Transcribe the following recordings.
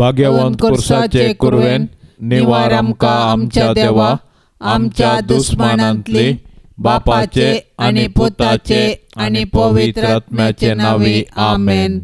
भाग्यवंत कुर्साचे कुरवेन निवार आमकां आमच्या देवा आमच्या दुस्मानांतली बापाचे आनी पुताचे आनी पवित्र आत्म्याचे नांवी आमेन.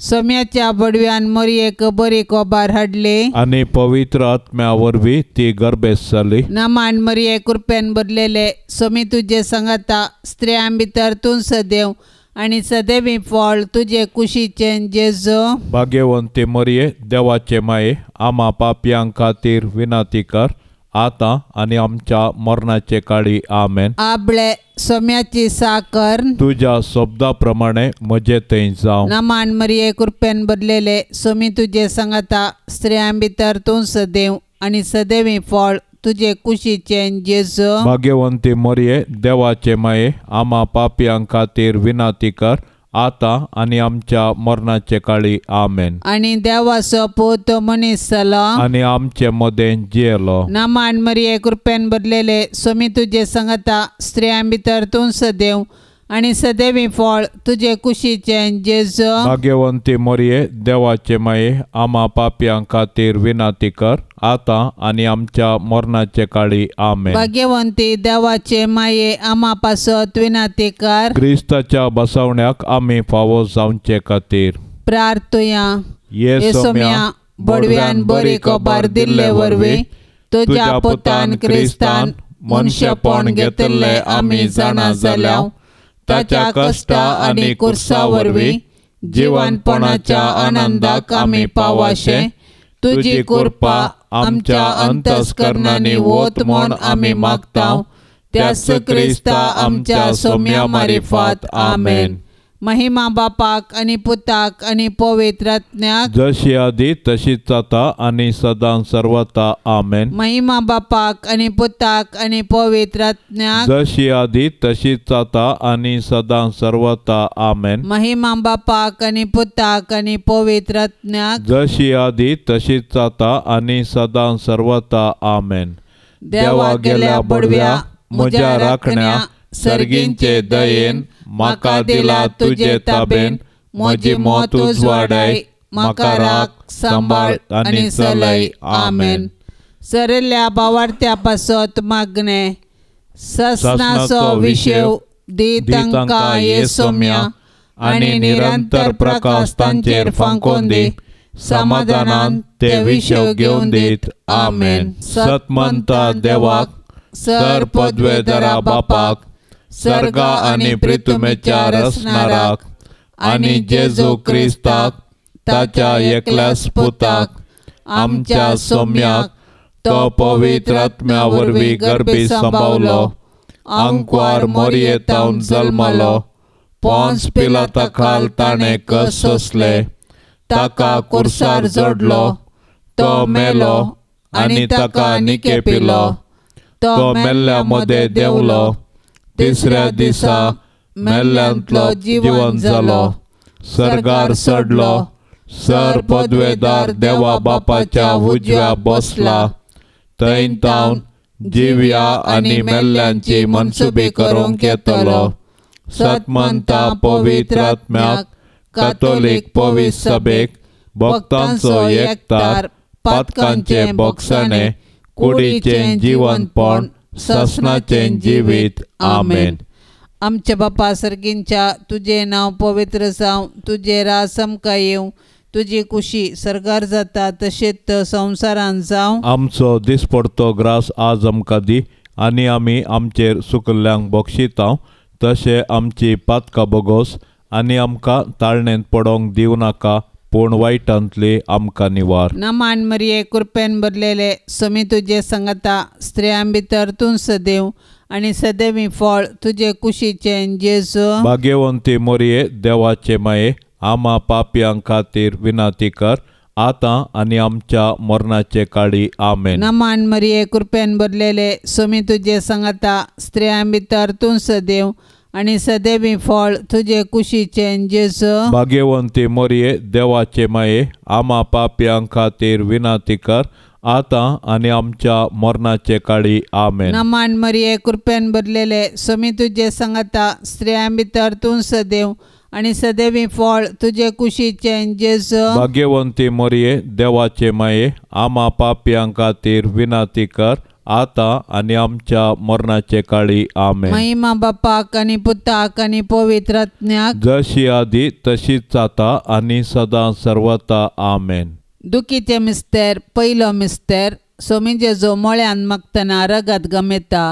सोम्याच्या बडव्यान मरयेक बरी कोबार हाडली आनी पवित्र आत्म्या वरवीं ती गर्भेस्त जाली. नमान मरये कृपेन भरलेले सोमी तुजे सांगाता, स्त्रियां भितर तूं सदैव आनी सदैवी फळ तुजे कुशीचें जेजू. भाग्यवंती मरये देवाचे माये आमा पापयां खातीर विनंती कर आतां आनी आमच्या मरणाचे काळी आमेन. आबळे सोम्याची साकर तुज्या शब्दा प्रमाणे म्हजे थंय जावं. नमान मरये कृपेन भरलेले सोमी तुजे सांगाता, स्त्रियां भितर तूं सदैव आनी सदैवी फळ तुजे कुशीचें जेजू. भाग्यवंती मरये देवाचे माये आमा पापयां खातीर विनंती कर आतां आनी आमच्या मरणाचे काळी आमेन. आनी देवाचो पूत मनीस जालो आनी आमचे मदें जियेलो. नमान मरये कृपेन भरलेले सोमी तुजे सांगाता, स्त्रियां भितर तूं सदैव आनी सदैवी फळ तुजे कुशीचें जेजू. भाग्यवंती मरये देवाचे माये आमा पापयां खातीर विनंती कर आतां आनी आमच्या मरणाचे काळी आमेन. भाग्यवंती देवाचे माये आमा पासत विनंती कर. क्रिस्ताच्या बसवण्याक आमी फावो जावचे खातीर प्रार्थुया. ये सोम्या बडव्यान बरी खबर दिल्ले वरवीं तुज्या पुतान क्रिस्तान मनशेपण घेतिल्लें आमी जाणा जाल्या. ताच्या कश्टा आनी कुर्सा वरवीं जिवनपणाच्या आनंदाक आमी पावाशे तुजी कृपा आमच्या अंतस्करणांनी वत म्हूण आमी मागता त्याच क्रिस्ता आमच्या सोम्या मारिफात आमेन. महिमा बापाक आनी पुताक आनी पवित्र आत्म्याक, जशी आदी तशीच आतां आनी सदां सर्वता आमेन. महिमा बापाक आनी पुताक आनी पवित्र आत्म्याक, जशी आदी तशीच आतां आनी सदां सर्वता आमेन. महिमा बापाक आनी पुताक आनी पवित्र आत्म्याक, जशी आदी तशीच आतां आनी सदां सर्वता आमेन. देवा गेल्या बडव्या म्हज्या राखण्या सर्गींचे दयेन म्हाका दिला तुजे ताबेन म्हजी मत उजवाडाय म्हाका राख सांबाळ आनी चलय आमेन. सरिल्ल्या बावार्थ्या पासत मागणें. ससनाचो विशेव दी तांकां ये सोम्या आनी निरंतर प्रकाश तांचेर फांकोवन दी, समाधानान ते विशेव घेवन दीत आमेन. सतमंता देवाक सर पदवेधरा बापाक सर्गा आनी प्रितुमेच्या रसनाराक आनी जेजू क्रिस्ताक ताच्या एकल्याच पुताक आमच्या सोम्याक तो पवित्र आत्म्या वरवीं गर्भी सांबावलो, आंकवार मोरयेतावन जल्मलो, पोन्स पिलाता खाल ताणें कस सोंसले, ताका कुर्सार जोडलो, तो मेलो आनी ताका निकेपिलो, तो मेल्ल्या मदें देंवलो, तिसऱ्या दिसा मेल्ल्यांतलो जिवन जालो, सर्गार चडलो, सर पदवेदार देवा बापाच्या उजव्या बसला, थंय तावन जिव्या आनी मेल्ल्यांची मनसुबी करूंक येतलो. सतमंता पवित्र आत्म्याक कातोलीक पवित्र सभेक भक्तांचो एकतार पातकांचे बोगसाणे कुडीचें जिवनपण ससनाचें जिवीत आमेन. आमच्या बापा सर्गींच्या तुजें नांव पवित्र जावं, तुजें राज आमकां येवं, तुजी कुशी सर्गार जाता तशेंच संवसारांत जावं. आमचो दिसपडतो ग्रास आज आमकां दी आनी आमी आमचेर सुकल्ल्यांक बक्षितांव तशें आमची पातकां बोगोस आनी आमकां ताळणेंत पडोंक दिवं नाका पूण वायटांतली आमकां निवार. नमान मरिये कृपेन भरलेले सोमी तुजे सांगाता, स्त्रियां भितर तूं सदैव आनी सदैवी फळ तुजे कुशीचें जेजू. भाग्यवंती मरिये देवाचे माये आमा पापयां खातीर विनंती कर आतां आनी आमच्या मरणाचे काळी आमेन. नमान मरिये कृपेन भरलेले सोमी तुजे सांगाता, स्त्रियां भितर तूं सदैव आनी सदैवी फळ तुजे कुशीचें जेजू. भाग्यवंती मरिये देवाचे माये आमा पापयां खातीर विनंती कर आतां आनी आमच्या मरणाचे काळी आमेन. नमान मरिये कृपेन भरलेले सोमी तुजे सांगाता, स्त्रियां भितर तूं सदैव आनी सदैवी फळ तुजे कुशीचें जेजू. भाग्यवंती मरिये देवाचे माये, आमा पापयां खातीर विनंती कर आतां आनी आमच्या मरणाचे काळी. आमेन. महिमा बापाक आनी पुताक आनी पवित्र आत्म्याक, जशी आदी तशीच आतां आनी सदां सर्वता. आमेन. दुखीचे मिस्तेर पयलो मिस्तेर. सोमी जेजू मळ्यान मागतना रगत गमेता.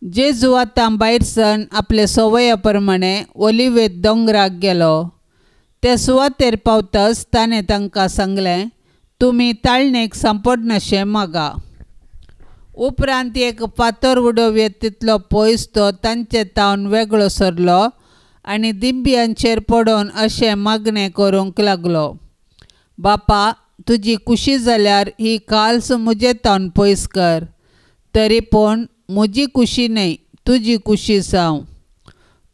जेजू आतां भायर सण आपले संवया प्रमाणे ओलिवेत दोंगराक गेलो. ते सुवातेर पावतच ताणें तांकां सांगलें, तुमी ताळणेक सांपडनाशें मागा. उपरांत एक फातर उडोवयेत तितलो पयस तो तांचे तावन वेगळो सरलो आनी दिंब्यांचेर पडून अशें मागणें करूंक लागलो, बापा तुजी कुशी जाल्यार ही काल्स म्हजे तावन पयस कर, तरी पूण म्हजी कुशी न्हय तुजी कुशी जावं.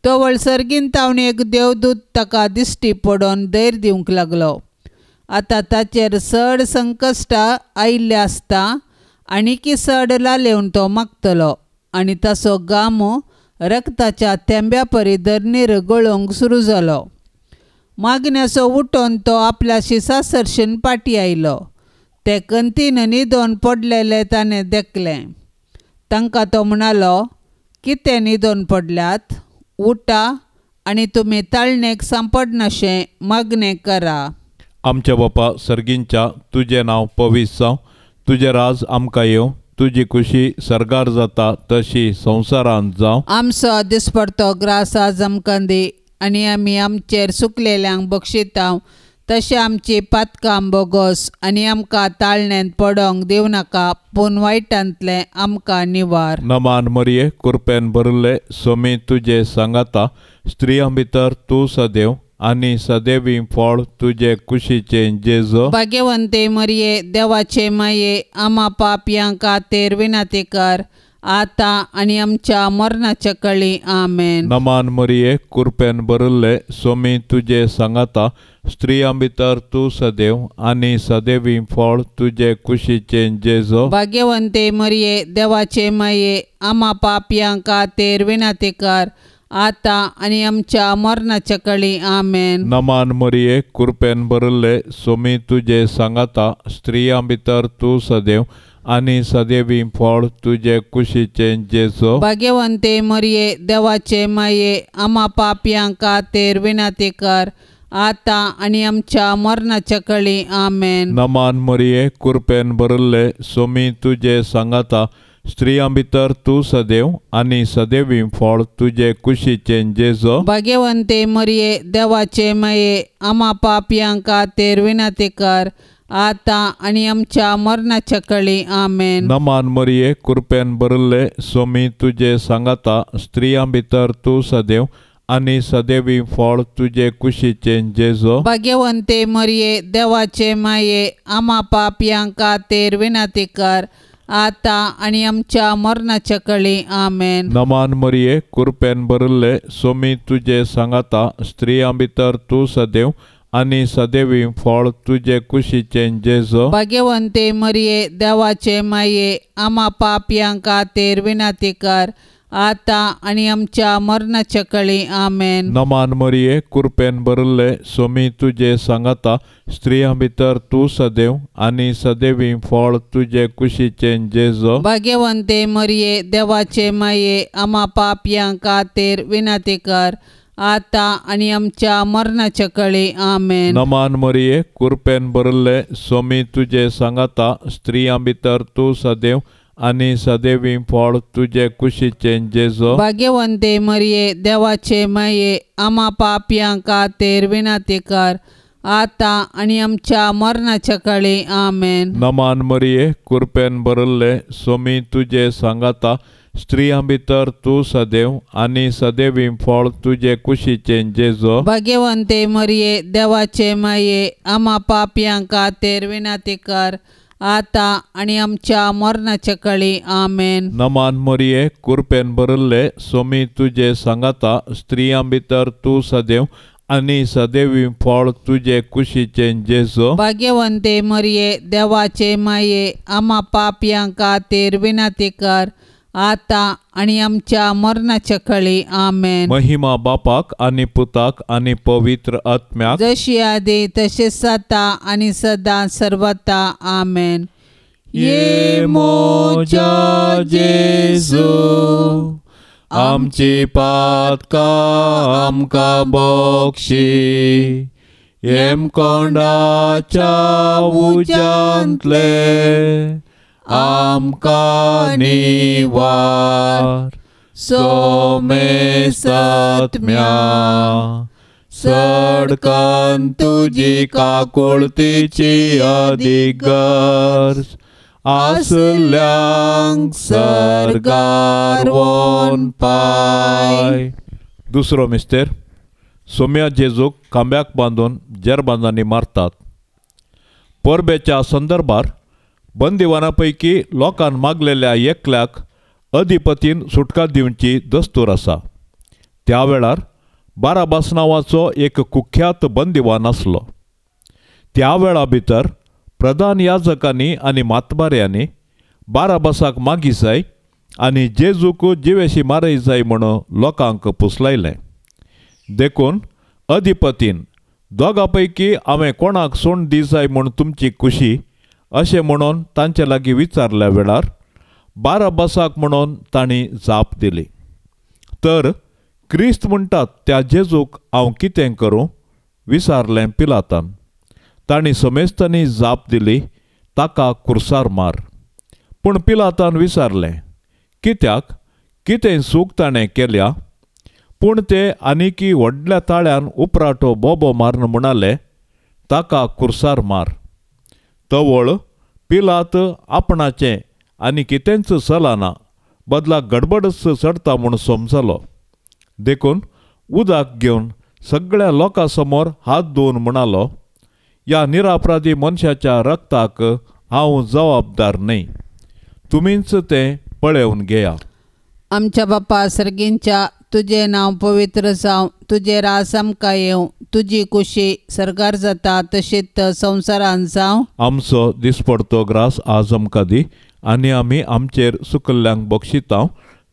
तो वळसर्गीन तावन एक देवदूत ताका दिश्टी पडून धैर्य दिवंक लागलो. आतां ताचेर चड संकश्टां आयिल्लीं आसता आनीकी चड लालेवन तो मागतलो आनी ताचो घाम रक्ताच्या थेंब्या परी धरणीर गळोवंक सुरू जालो. मागण्याचो उठोन तो आपल्या शिसा सरशीन पाटी आयलो. ते कंतीन न्हिदोन पडलेले ताणें देखलें. तांकां तो म्हणालो, कितें न्हिदोन पडल्यात? उठा आनी तुमी ताळणेक सांपडनाशें मागणें करा. आमच्या बापा सर्गींच्या, तुजें नांव पवित्र जावं, तुजें राज आमकां येवं, तुजी कुशी सर्गार जाता तशी संवसारांत जावं. आमचो दिसपडतो ग्रास आज आमकां दी आनी आमी आमचेर सुकलेल्यांक बक्षितांव तशें आमची पातकां बोगोस आनी आमकां ताळण्यांत पडोंक दिवं नाका, पूण वायटांतलें आमकां निवार. नमान मरिये, कृपेन भरिल्ले, सोमी तुजे सांगाता, स्त्रियां भितर तूं सदैव आनी सदैवी फळ तुजे कुशीचें जेजू. भाग्यवंते मरिये देवाचे माये, आमा पापयां खातीर विनंती कर आतां आनी आमच्या मरणाच्या कळी. आमेन. नमान मरिये, कृपेन भरिल्ले, सोमी तुजे सांगाता, स्त्रियां भितर तूं सदैव आनी सदैवी फळ तुजे कुशीचें जेजू. भाग्यवंते मरिये देवाचे माये, आमा पापयां खातीर विनंती कर आतां आनी आमच्या मरणाच्या कळी. आमेन. नमान मरिये, कृपेन भरिल्ले, सोमी तुजे सांगाता, स्त्रियां भितर तूं सदैव आनी सदैवी फळ तुजे कुशीचें जेजू. भाग्यवंते मरिये देवाचे माये, आमा पापयां खातीर विनंती कर आतां आनी आमच्या मरणाच्या कळी. आमेन. नमान मरिये, कृपेन भरिल्ले, सोमी तुजे सांगाता, स्त्रियां भितर तूं सदैव आनी सदैवी फळ तुजे कुशीचें जेजू. भाग्यवंते मरिये देवाचे माये, आमा पापयां खातीर विनंती कर आतां आनी आमच्या मरणाच्या कळी. आमेन. नमान मरिये, कृपेन भरिल्ले, सोमी तुजे सांगाता, स्त्रियां भितर तूं सदैव आनी सदैवी फळ तुजे कुशीचें जेजू. भाग्यवंते मरिये देवाचे माये, आमा पापयां खातीर विनंती कर आतां आनी आमच्या मरणाच्या कळी. आमेन. नमान मरिये, कृपेन भरिल्ले, सोमी तुजे सांगाता, स्त्रियां भितर तूं सदैव आनी सदैवी फळ तुजे कुशीचें जेजू. भाग्यवंते मरिये देवाचे माये, आमा पापयां खातीर विनंती कर आतां आनी आमच्या मरणाच्या कळी. आमेन. नमान मरिये, कृपेन भरिल्ले, सोमी तुजे सांगाता, स्त्रियां भितर तूं सदैव आनी सदैवी फळ तुजे कुशीचें जेजू. भाग्यवंते मरिये देवाचे माये, आमा पापयां खातीर विनंती कर आतां आनी आमच्या मरणाच्या कळी. आमेन. नमान मरिये, कृपेन भरिल्ले, सोमी तुजे सांगाता, स्त्रियां भितर तूं सदैव आनी सदैवी फळ तुजे कुशीचें जेजू. भाग्यवंते मरिये देवाचे माये, आमा पापयां खातीर विनंती कर आतां आनी आमच्या मरणाच्या कळी. आमेन. नमान मरिये, कृपेन भरिल्ले, सोमी तुजे सांगाता, स्त्रियां भितर तूं सदैव आनी सदैवी फळ तुजे कुशीचें जेजू. भाग्यवंते मरिये देवाचे माये, आमा पापयां खातीर विनंती कर आतां आनी आमच्या मरणाच्या कळी. आमेन. नमान मरिये, कृपेन भरिल्ले, सोमी तुजे सांगाता, स्त्रियां भितर तूं सदैव आनी सदैवी फळ तुजे कुशीचें जेजू. भाग्यवंते मरिये देवाचे माये, आमा पापयां खातीर विनंती कर आतां आनी आमच्या मरणाच्या कळी. आमेन. महिमा बापाक आनी पुताक आनी पवित्र आत्म्याक, जशी आदी तशेंच आतां आनी सदां सर्वता. आमेन. ये मोजा जेजू आमची पातकां आमकां बक्षी, हेमकोंडाच्या उज्यांतले आमकां निवार. सोमेसत्म्या सडकन तुजी काकुळतीची अदीक गरज आसल्यांक सर्गार वोन पाय. दुसरो मिस्तेर. सोम्या जेजूक खांब्याक बांदून जेरबांदांनी मारतात. परबेच्या संदर्भार बंदिवाना पैकी लोकान मागलेल्या एकल्याक अधिपतीन सुटका दिवची दस्तूर आसा. त्या वेळार बाराबास नांवाचो एक कुख्यात बंदिवान आसलो. त्या वेळा भितर प्रधान याजकांनी आनी मातबाऱ्यांनी बाराबासाक मागी जाय आनी जेजूक जिवेशी मारय जाय म्हणून लोकांक पुसलायलें. देखून अधिपतीन दोगां पैकी हांवें कोणाक सोंड दी जाय म्हूण तुमची खुशी अशें म्हणून तांचे लागीं विचारल्या वेळार बाराबासाक म्हणून तांणी जाप दिली. तर क्रिस्त म्हणटात त्या जेजूक हांव कितें करूं विचारलें पिलातान. तांणी समेस्तांनी जाप दिली, ताका कुर्सार मार. पूण पिलातान विचारलें, कित्याक, कितें चूक ताणें केल्या? पूण ते आनीकी व्हडल्या ताळ्यान उपराटो बोबो मारून म्हणाले, ताका कुर्सार मार. तवळ पिलात आपणाचें आनी कितेंच चलना, बदला गडबडच चडता म्हूण समजलो. देखून उदक घेवन सगळ्या लोकां समोर हात धुवन म्हणालो, ह्या निरापराधी मनशाच्या रक्ताक हांव जबाबदार न्हय, तुमीच तें पळोवन घेया. आमच्या बापा सर्गींच्या, तुजें नांव पवित्र जावं, तुजें राज आमकां येवं, तुजी कुशी सर्गार जाता तशीच संवसारांत जावं. आमचो दिसपडतो ग्रास आज आमकां दी आनी आमी आमचेर सुकल्ल्यांक बक्षितांव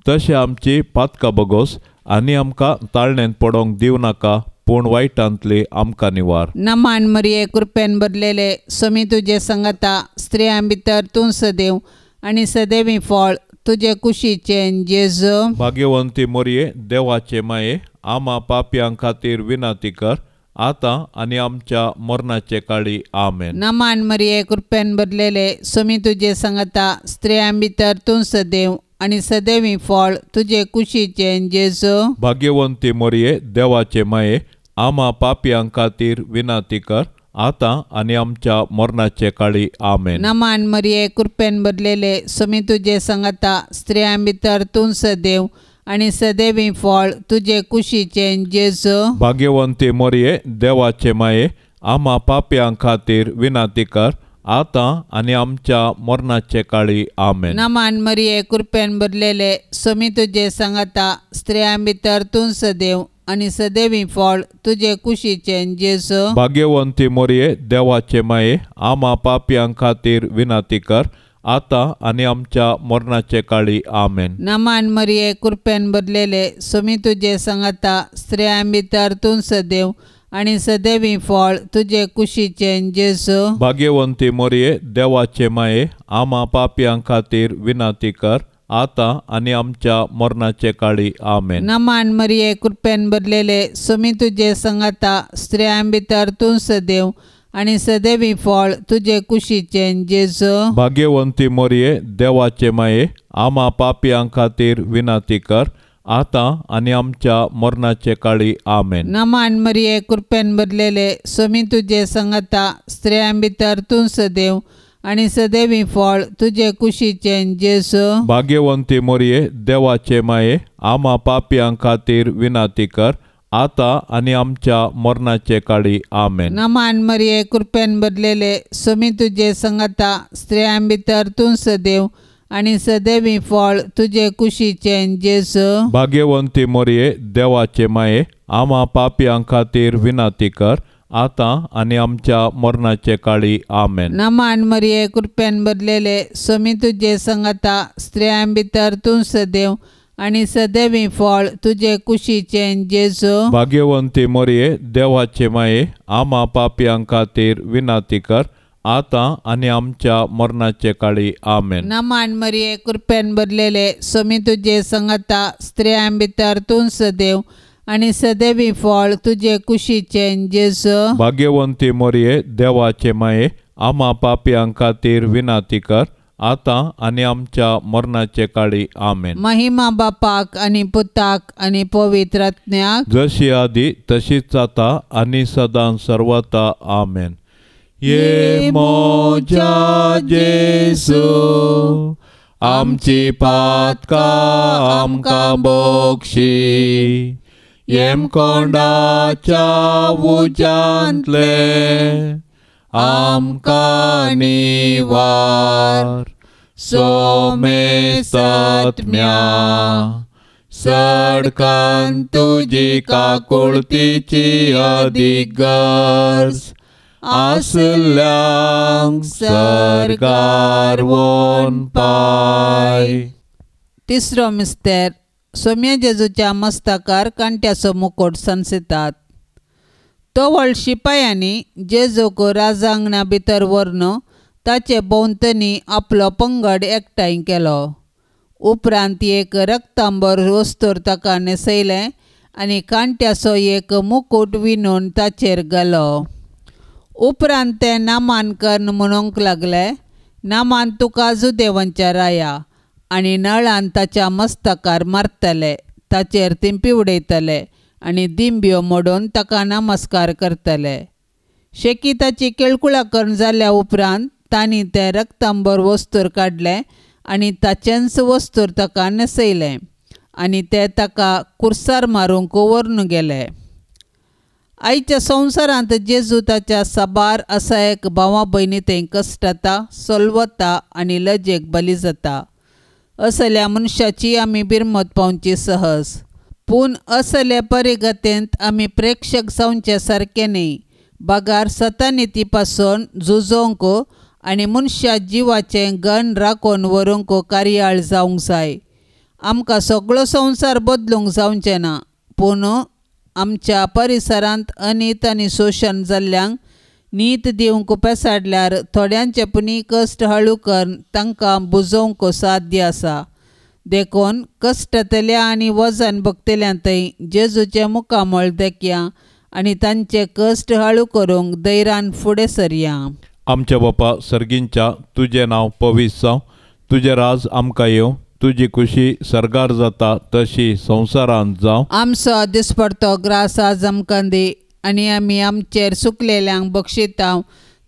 तशें आमची पातकां बगोस आनी आमकां ताळणेंत पडोवंक दिवं नाका, पूण वायटांतली आमकां निवार. नमान मरिये, कृपेन भरलेले, स्वामी तुजे संगता, स्त्रियां भितर तूं सदैव आनी सदैवी फळ तुजे कुशीचें जेजू. भाग्यवंती मोरये, देवाचे माये, आमा पापयां खातीर विनंती कर, आतां आनी आमच्या मरणाचे काळी. आमेन. नमान मरिये, कृपेन भरलेले, स्वामी तुजे संगता, स्त्रियां भितर तूं सदैव आनी सदैवी फळ तुजे कुशीचें जेजू. भाग्यवंती मोरये, देवाचे माये, आमा पापयां खातीर विनंती कर, आतां आनी आमच्या मरणाचे काळी. आमेन. नमान मरिये, कृपेन भरलेले, स्वामी तुजे संगता, स्त्रियां भितर तूं सदैव आनी सदैवी फळ तुजे कुशीचें जेजू. भाग्यवंती मोरये, देवाचे माये, आमा पापयां खातीर विनंती कर, आतां आनी आमच्या मरणाचे काळी. आमेन. नमान मरिये, कृपेन भरलेले, स्वामी तुजे संगता, स्त्रियां भितर तूं सदैव आनी सदैवी फळ तुजे कुशीचें जेजू. भाग्यवंती मोरये, देवाचे माये, आमा पापयां खातीर विनंती कर, आतां आनी आमच्या मरणाचे काळी. आमेन. नमान मरिये, कृपेन भरलेले, स्वामी तुजे संगता, स्त्रियां भितर तूं सदैव आनी सदैवी फळ तुजे कुशीचें जेजू. भाग्यवंती मोरये, देवाचे माये, आमा पापयां खातीर विनंती कर, आतां आनी आमच्या मरणाचे काळी. आमेन. नमान मरिये, कृपेन भरलेले, स्वामी तुजे संगता, स्त्रियां भितर तूं सदैव आनी सदैवी फळ तुजे कुशीचें जेजू. भाग्यवंती मोरये, देवाचे माये, आमा पापयां खातीर विनंती कर, आतां आनी आमच्या मरणाचे काळी. आमेन. नमान मरिये, कृपेन भरलेले, स्वामी तुजे संगता, स्त्रियां भितर तूं सदैव आनी सदैवी फळ तुजे कुशीचें जेजू. भाग्यवंती मोरये, देवाचे माये, आमा पापयां खातीर विनंती कर, आतां आनी आमच्या मरणाचे काळी. आमेन. नमान मरिये, कृपेन भरलेले, स्वामी तुजे संगता, स्त्रियां भितर तूं सदैव आनी सदैवी फळ तुजे कुशीचें जेजू. भाग्यवंती मोरये, देवाचे माये, आमा पापयां खातीर विनंती कर, आतां आनी आमच्या मरणाचे काळी. आमेन. नमान मरिये कृपेन भरलेले स्वामी तुजे संगता, स्त्रियां भितर तूं सदैव आनी सदैवी फळ तुजे कुशीचें जेजू. भाग्यवंती मरिये देवाचे माये, आमा पापयां खातीर विनंती कर आतां आनी आमच्या मरणाचे काळी. आमेन. नमान मरिये कृपेन भरलेले स्वामी तुजे संगता, स्त्रियां भितर तूं सदैव आनी सदैवी फळ तुजे कुशीचें जेजू. भाग्यवंती मरिये देवाचे माये, आमा पापयां खातीर विनंती कर आतां आनी आमच्या मरणाचे काळी. आमेन. महिमा बापाक आनी पुताक आनी पवित्र आत्म्याक, जशी आदी तशीच आतां आनी सदां सर्वता. आमेन. ये मोजा जेजू, आमची पातकां आमकां बक्षी, येमकोंडाच्या उज्यांतले आमकां निवार. सोमेसत्म्या सडकान तुजी काकुळतीची अदीक गरज आसल्यांक सर्गार वोन पाय. तिसरो मिस्तेर. सोम्या जेजूच्या मस्तकार कांट्याचो मुकोट सनसितात. तो व्हड शिपायांनी जेजूक राजांगणा भितर व्हरून ताचे भोंवतणी आपलो पंगड एकठांय केलो. उपरांत एक रक्तांबर वस्तूर ताका न्हेसयलें आनी कांट्याचो एक मुकूट विणून ताचेर घालो. उपरांत ते नामान कर्ण म्हणूंक लागले, नामान तुका जुदेवांच्या राया, आनी नळान ताच्या मस्तकार मारतले, ताचेर तिंपी उडयतले आनी दिंब्यो मोडून ताका नमस्कार करतले. शेकी ताची केळकुळा करून जाल्या उपरांत तांणी तें रक्तांबर वस्तूर काडलें आनी ताचेंच वस्तूर ताका न्हेसयलें आनी ते ताका कुर्सार मारूंक व्हरून गेले. आयच्या संवसारांत जेजू ताच्या साबार असायक भावा भयणी थंय कश्टता, सोलवता आनी लजेक बली जाता. असल्या मनशाची आमी बिरमत पावची सहज, पूण असले परिगतेंत आमी प्रेक्षक जावचे सारके न्ही, बगार सतानिती पासून झुजोवंक आनी मनशा जिवाचें गण राखून व्हरूंक कार्याळ जावंक जाय. आमकां सगळो संवसार बदलूंक जावचें ना, पूण आमच्या परिसरांत अनीत आनी शोशण जाल्ल्यांक नीत दिवंक पेसाडल्यार थोड्यांचे पुणी कश्ट हळू करून तांकां बुजोवंक साध्य आसा. देखून कश्टतल्या आनी वजन भोगतल्या थंय जेजूचें मुखामळ देखया आनी तांचे कश्ट हळू करूंक धैर्यान फुडें सरया. आमच्या बापा सर्गींच्या, तुजें नांव पवित्र जावं, तुजें राज आमकां येवं, तुजी खुशी सर्गार जाता तशी संवसारांत जावं. आमचो दिसपडतो ग्रास आज आमकां दी आनी आमी आमचेर सुकलेल्यांक बक्षितांव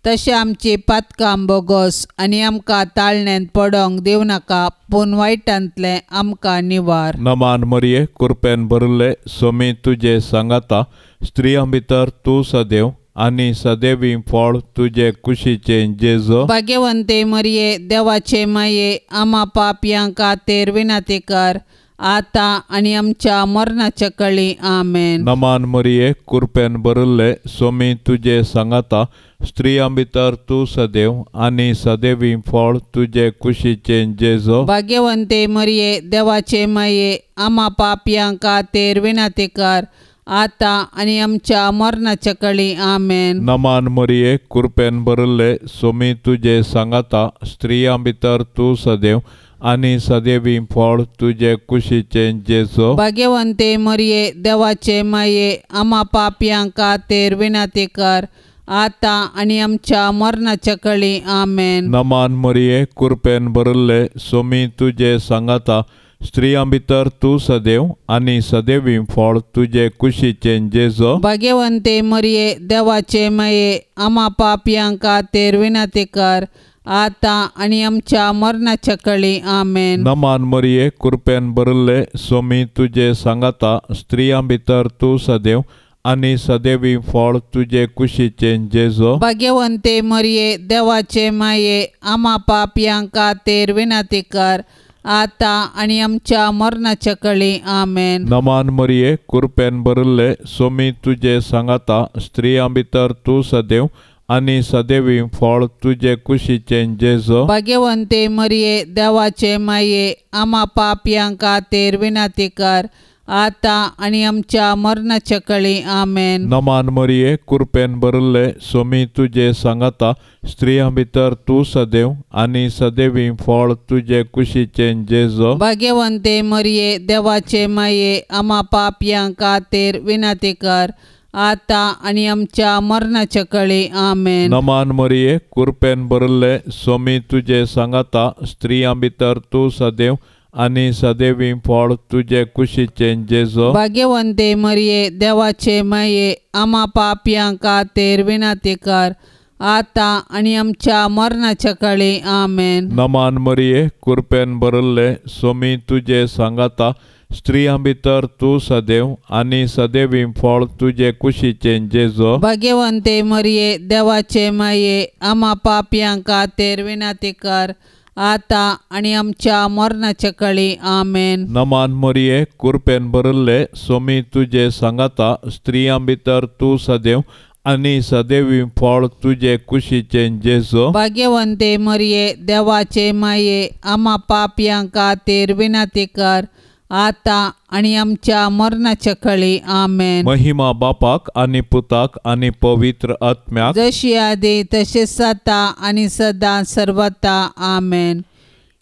तशें आमची पातकां बोगोस आनी आमकां ताळण्यांत पडोंक दिवं नाका, पूण वायटांतलें आमकां निवार. नमान मरिये कृपेन भरिल्ले स्वामी तुजे सांगाता, स्त्रियां भितर तूं सदैव आनी सदैवी फळ तुजे कुशीचें जेजू. भाग्यवंते मरिये देवाचे माये, आमा पापयां खातीर विनंती कर आतां आनी आमच्या मरणाच्या कळी. आमेन. नमान मरिये कृपेन भरिल्ले स्वामी तुजे सांगाता, स्त्रियां भितर तूं सदैव आनी सदैवी फळ तुजे कुशीचें जेजू. भाग्यवंते मरिये देवाचे माये, आमा पापयां खातीर विनंती कर आतां आनी आमच्या मरणाच्या कळी. आमेन. नमान मरिये कृपेन भरिल्ले स्वामी तुजे सांगाता, स्त्रियां भितर तूं सदैव आनी सदैवी फळ तुजे कुशीचें जेजू. भाग्यवंते मरिये देवाचे माये, आमा पापयां खातीर विनंती कर आतां आनी आमच्या मरणाच्या कळी. आमेन. नमान मरिये कृपेन भरिल्ले स्वामी तुजे सांगाता, स्त्रियां भितर तूं सदैव आनी सदैवी फळ तुजे कुशीचें जेजू. भाग्यवंते मरिये देवाचे माये, आमा पापयां खातीर विनंती कर आतां आनी आमच्या मरणाच्या कळी. आमेन. नमान मरिये कृपेन भरिल्ले स्वामी तुजे सांगाता, स्त्रियां भितर तूं सदैव आनी सदैवी फळ तुजे कुशीचें जेजू. भाग्यवंते मरिये देवाचे माये, आमा पापयां खातीर विनंती कर आतां आनी आमच्या मरणाच्या कळी. आमेन. नमान मरिये, कृपेन भरिल्ले, सोमी तुजे सांगाता, स्त्रियां भितर तूं सदैव आनी सदैवी फळ तुजे कुशीचें जेजू. भाग्यवंते मरिये, देवाचे माये, आमा पापयां खातीर विनंती कर, आतां आनी आमच्या मरणाच्या कळी. आमेन. नमान मरिये, कृपेन भरिल्ले, सोमी तुजे सांगाता, स्त्रियां भितर तूं सदैव आनी सदैवी फळ तुजे कुशीचें जेजू. भाग्यवंते मरिये, देवाचे माये, आमा पापयां खातीर विनंती कर, आतां आनी आमच्या मरणाच्या कळी. आमेन. नमान मरिये, कृपेन भरिल्ले, सोमी तुजे सांगाता, स्त्रियां भितर तूं सदैव आनी सदैवी फळ तुजे कुशीचें जेजू. भाग्यवंते मरिये, देवाचे माये, आमा पापयां खातीर विनंती कर, आतां आनी आमच्या मरणाच्या कळी. आमेन. नमान मरिये, कृपेन भरिल्ले, सोमी तुजे सांगाता, स्त्रियां भितर तूं सदैव आनी सदैवी फळ तुजे कुशीचें जेजू. भाग्यवंते मरिये, देवाचे माये, आमा पापयां खातीर विनंती कर, आतां आनी आमच्या मरणाच्या कळी. आमेन. नमान मरिये, कृपेन भरिल्ले, सोमी तुजे सांगाता, स्त्रियां भितर तूं सदैव आनी सदैवी फळ तुजे कुशीचें जेजू. भाग्यवंते मरिये, देवाचे माये, आमा पापयां खातीर विनंती कर, आतां आनी आमच्या मरणाच्या कळी. आमेन. महिमा बापाक आनी पुताक आनी पवित्र आत्म्याक, जशी आदी तशेंच आतां आनी सदां सर्वता. आमेन.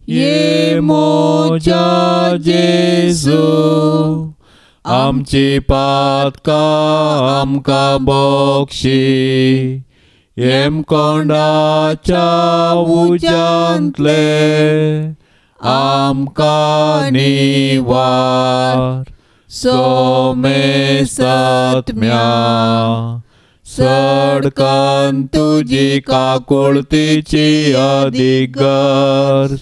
ये मोजा जेजू, आमची पातकां आमकां बक्षी, हेमकोंडाच्या उज्यांतले आमकां निवार. सोमे सत्म्या सडकन तुजी काकुळतीची अदीक गरज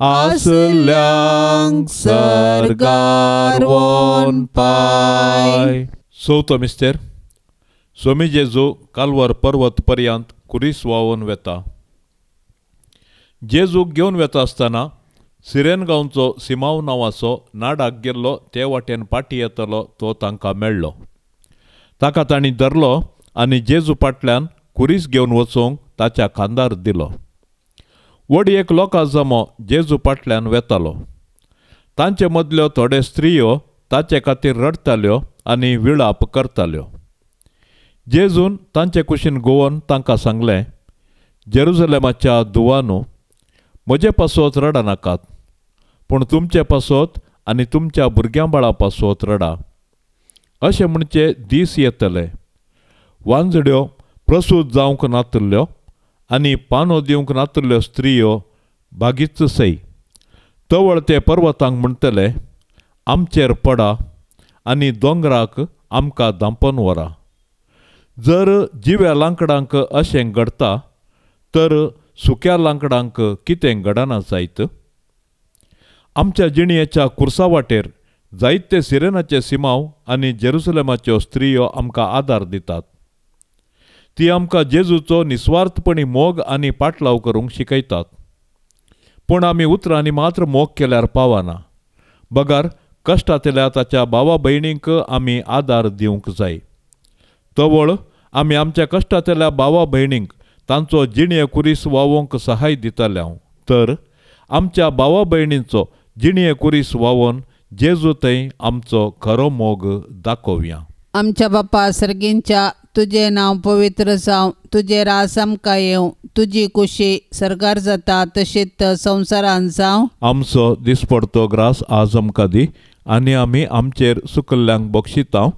आसल्यांक सर्गार वोन पाय. चवथो मिस्तेर. सोमी जेजू कालवर पर्वत पर्यंत कुरीस व्हांवून वेता. जेजूक घेवन वेता आसतना सिरेन गांवचो सिमांव नांवाचो नाडाक गेल्लो ते वाटेन पाटी येतलो तो तांकां मेळ्ळो. ताका तांणी धरलो आनी जेजू फाटल्यान कुरीस घेवन वचूंक ताच्या खांदार दिलो. व्हड एक लोकां जमो जेजू फाटल्यान वेतालो. तांचे मदल्यो थोडे स्त्रियो ताचे खातीर रडटाल्यो आनी विळाप करताल्यो. जेजून तांचे कुशीन गोवन तांकां सांगलें, जेरुजलेमाच्या धुवानू, म्हजे पासत रडनाकात, पूण तुमचे पासत आनी तुमच्या भुरग्यां बाळा पासत रडा. अशें म्हणचे दीस येतले, वांजड्यो प्रसूत जावंक नातिल्ल्यो आनी पानो दिवंक नातिल्ल्यो स्त्रियो बागीच सय तवळ ते पर्वतांक म्हणटले, आमचेर पडा आनी दोंगराक आमकां धांपून व्हरा. जर जिव्या लांकडांक अशें घडटा तर सुक्या लांकडांक कितें घडना जायत? आमच्या जिणयेच्या कुर्सा वाटेर जायते सिरेनाचे सिमांव आनी जेरुसलेमाच्यो स्त्रियो आमकां आदार दितात. ती आमकां जेजूचो निस्वार्थपणी मोग आनी पाटलाव करूंक शिकयतात. पूण आमी उतरांनी मात्र मोग केल्यार पावना, बगर कश्टांतल्या ताच्या भावा भयणींक आमी आदार दिवंक जाय. तवळ आमी आमच्या कश्टांतल्या भावा भयणींक तांचो जिणये कुरीस व्हांवोवंक सहाय दितले हांव, तर आमच्या भावा भयणींचो जिणये कुरीस व्हांवोवन जेजू थंय आमचो खरो मोग दाखोवया. आमच्या बापा सर्गींच्या, तुजें नांव पवित्र जावं, तुजें राज आमकां येवं, तुजी कुशी सर्गार जाता तशीच संवसारांत जावं. आमचो दिसपडतो ग्रास आज आमकां दी, आनी आमी आमचेर सुकल्ल्यांक बक्षितांव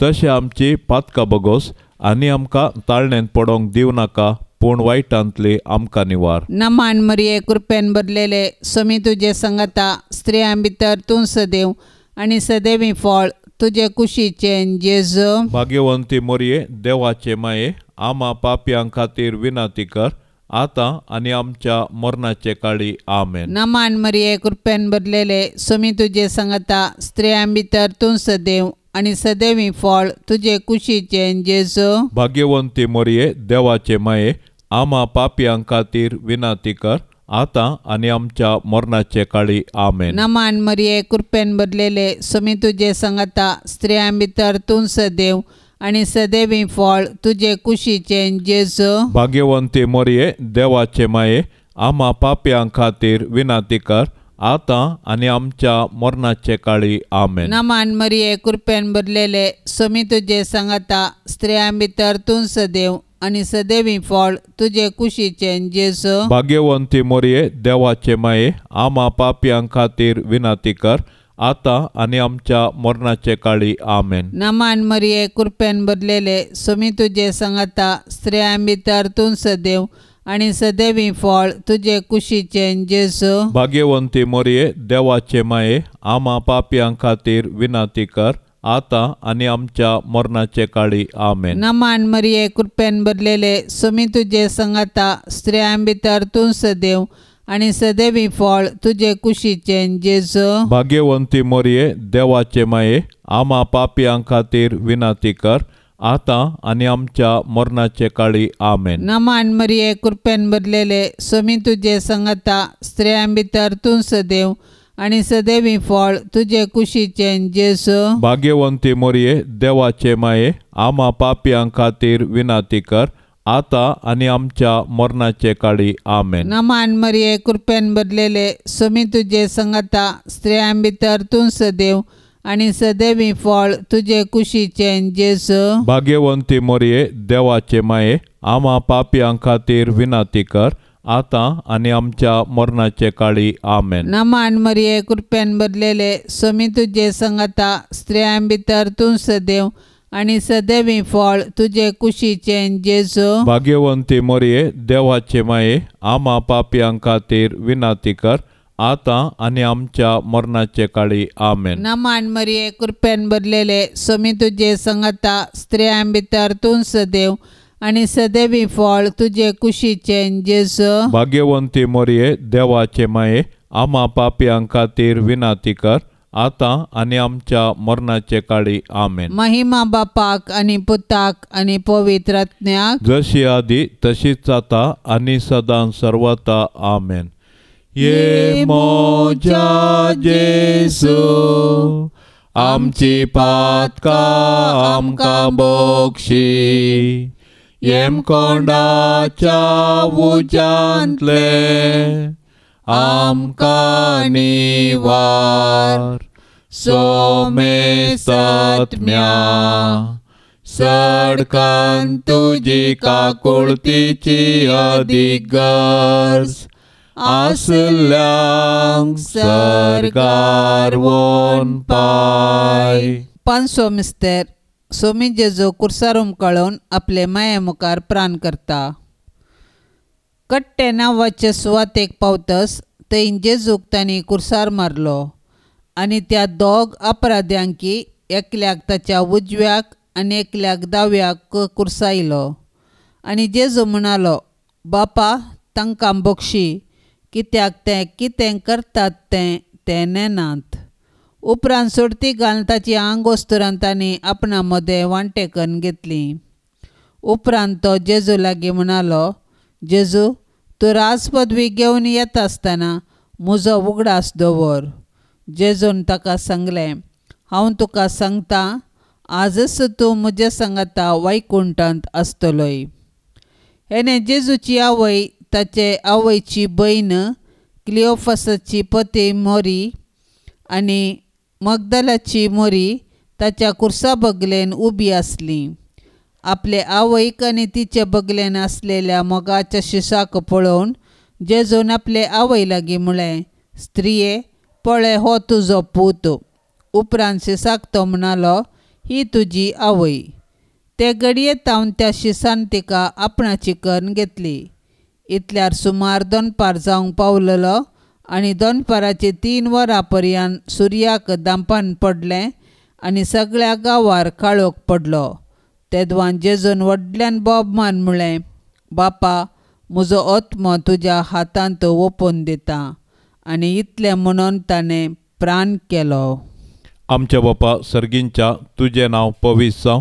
तशें आमची पातकां बगोस, आनी आमकां ताळणेंत पडोवंक दिवं नाका, पूण वायटांतली आमकां निवार. नमान मरिये, कृपेन भरलेले, सोमी तुजे संगता, स्त्रियां भितर तूं सदैव आनी सदैवी फळ तुजे कुशीचें जेजू. भाग्यवंती मरिये, देवाचे माये, आमा पापयां खातीर विनंती कर, आतां आनी आमच्या मरणाचे काळी. आमेन. नमान मरिये, कृपेन भरलेले, सोमी तुजे संगता, स्त्रियां भितर तूं सदैव आनी सदैवी फळ तुजे कुशीचें जेजू. भाग्यवंती मरिये, देवाचे माये, आमा पापयां खातीर विनंती कर, आतां आनी आमच्या मरणाचे काळी. आमेन. नमान मरिये, कृपेन भरलेले, स्वामी तुजे संगता, स्त्रियां भितर तूं सदैव आनी सदैवी फळ तुजे कुशीचें जेजू. भाग्यवंती मरिये, देवाचे माये, आमा पापयां खातीर विनंती कर, आतां आनी आमच्या मरणाचे काळी. आमेन. नमान मरिये, कृपेन भरलेले, स्वामी तुजे संगता, स्त्रियां भितर तूं सदैव आनी सदैवी फळ तुजे कुशीचें जेजू. भाग्यवंती मरिये, देवाचे माये, आमा पापयां खातीर विनंती कर, आतां आनी आमच्या मरणाचे काळी. आमेन. नमान मरिये, कृपेन भरलेले, स्वामी तुजे संगता, स्त्रियां भितर तूं सदैव आनी सदैवी फळ तुजे कुशीचें जेजू. भाग्यवंती मरिये, देवाचे माये, आमा पापयां खातीर विनंती कर, आतां आनी आमच्या मरणाचे काळी. आमेन. नमान मरिये, कृपेन भरलेले, स्वामी तुजे संगता, स्त्रियां भितर तूं सदैव आनी सदैवी फळ तुजे कुशीचें जेजू. भाग्यवंती मरिये, देवाचे माये, आमा पापयां खातीर विनंती कर, आतां आनी आमच्या मरणाचे काळी. आमेन. नमान मरिये, कृपेन भरलेले, स्वामी तुजे संगता, स्त्रियां भितर तूं सदैव आनी सदैवी फळ तुजे कुशीचें जेजू. भाग्यवंती मरिये, देवाचे माये, आमा पापयां खातीर विनंती कर, आतां आनी आमच्या मरणाचे काळी. आमेन. नमान मरिये, कृपेन भरलेले, स्वामी तुजे संगता, स्त्रियां भितर तूं सदैव आनी सदैवी फळ तुजे कुशीचें जेजू. भाग्यवंती मरिये, देवाचे माये, आमा पापयां खातीर विनंती कर, आतां आनी आमच्या मरणाचे काळी. आमेन. नमान मरिये, कृपेन भरलेले, स्वामी तुजे संगता, स्त्रियां भितर तूं सदैव आनी सदैवी फळ तुजे कुशीचें जेजू. भाग्यवंती मरिये, देवाचे माये, आमा पापयां खातीर विनंती कर, आतां आनी आमच्या मरणाचे काळी. आमेन. नमान मरिये, कृपेन भरलेले, स्वामी तुजे संगता, स्त्रियां भितर तूं सदैव आनी सदैवी फळ तुजे कुशीचें जेजू. भाग्यवंती मरिये, देवाचे माये, आमा पापयां खातीर विनंती कर, आतां आनी आमच्या मरणाचे काळी. आमेन. महिमा बापाक आनी पुताक आनी पवित्र आत्म्याक, जशी आदी तशीच आतां आनी सदां सर्वता. आमेन. ये मोजा जेजू, आमची पातकां आमकां बक्षी, येमकोंडाच्या उज्यांतले आमकां निवार, सोमेसत्म्या सडकान तुजी काकुळतीची अदीक गरज आसल्यांक सर्गार वोन पाय. पांचसो मिस्तेर. सोमी जेजू कुर्सार उमकाळून आपले माये मुखार प्राण करता. कट्टे नांवाचे सुवातेक पावतस थंय जेजूक तांणी कुर्सार मारलो आनी त्या दोग अपराध्यांकी एकल्याक ताच्या उजव्याक आनी एकल्याक दाव्याक कुर्सायलो. आनी जेजू म्हणालो, बापा तांकां बक्षी, कित्याक ते कितें करतात तें ते नेनात. उपरांत सोडती घालून ताची आंगोस्तुरां तांणी आपणा मदें वांटे करून घेतली. उपरांत तो जेजू लागीं म्हणालो, जेजू, तूं राजपदवी घेवन येता आसतना म्हजो उगडास दवर. जेजून ताका सांगलें, हांव तुका सांगता, आजच तूं म्हज्या सांगाता वैकुंठांत आसतलोय. हेणे जेजूची आवय, ताचे आवयची भयण क्लियोफासाची पती मोरी आनी मगदलाची मोरी ताच्या कुर्सा बगलेन उबी आसली. आपले आवयक आनी तिचे बगलेन आसलेल्या मोगाच्या शिसाक पळोवन जेजून आपले आवय लागीं म्हळें, स्त्रिये, पळय हो तुजो पूत. उपरांत शिसाक तो म्हणालो, ही तुजी आवय. ते घडये तावन त्या शिसान तिका आपणाची करून घेतली. इतल्यार सुमार दनपार जावंक पावलेलो आनी दनपाराची 3 वरां पर्यंत सुर्याक दांपान पडलें आनी सगळ्या गांवार काळोख पडलो. तेदवान जेजून व्हडल्यान बोब मान म्हळें, बापा, म्हजो आत्मो तुज्या हातांत ओंपून दिता. आनी इतलें म्हणून ताणें प्राण केलो. आमच्या बापा सर्गींच्या, तुजें नांव पवित्र जावं,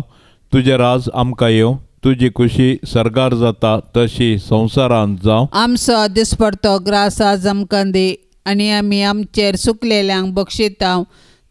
तुजें राज आमकां येवं, तुजी कुशी सर्गार जाता तशी संवसारांत जावं. आमचो दिसपडतो ग्रास आज आमकां दी आनी आमी आमचेर सुकलेल्यांक बक्षितांव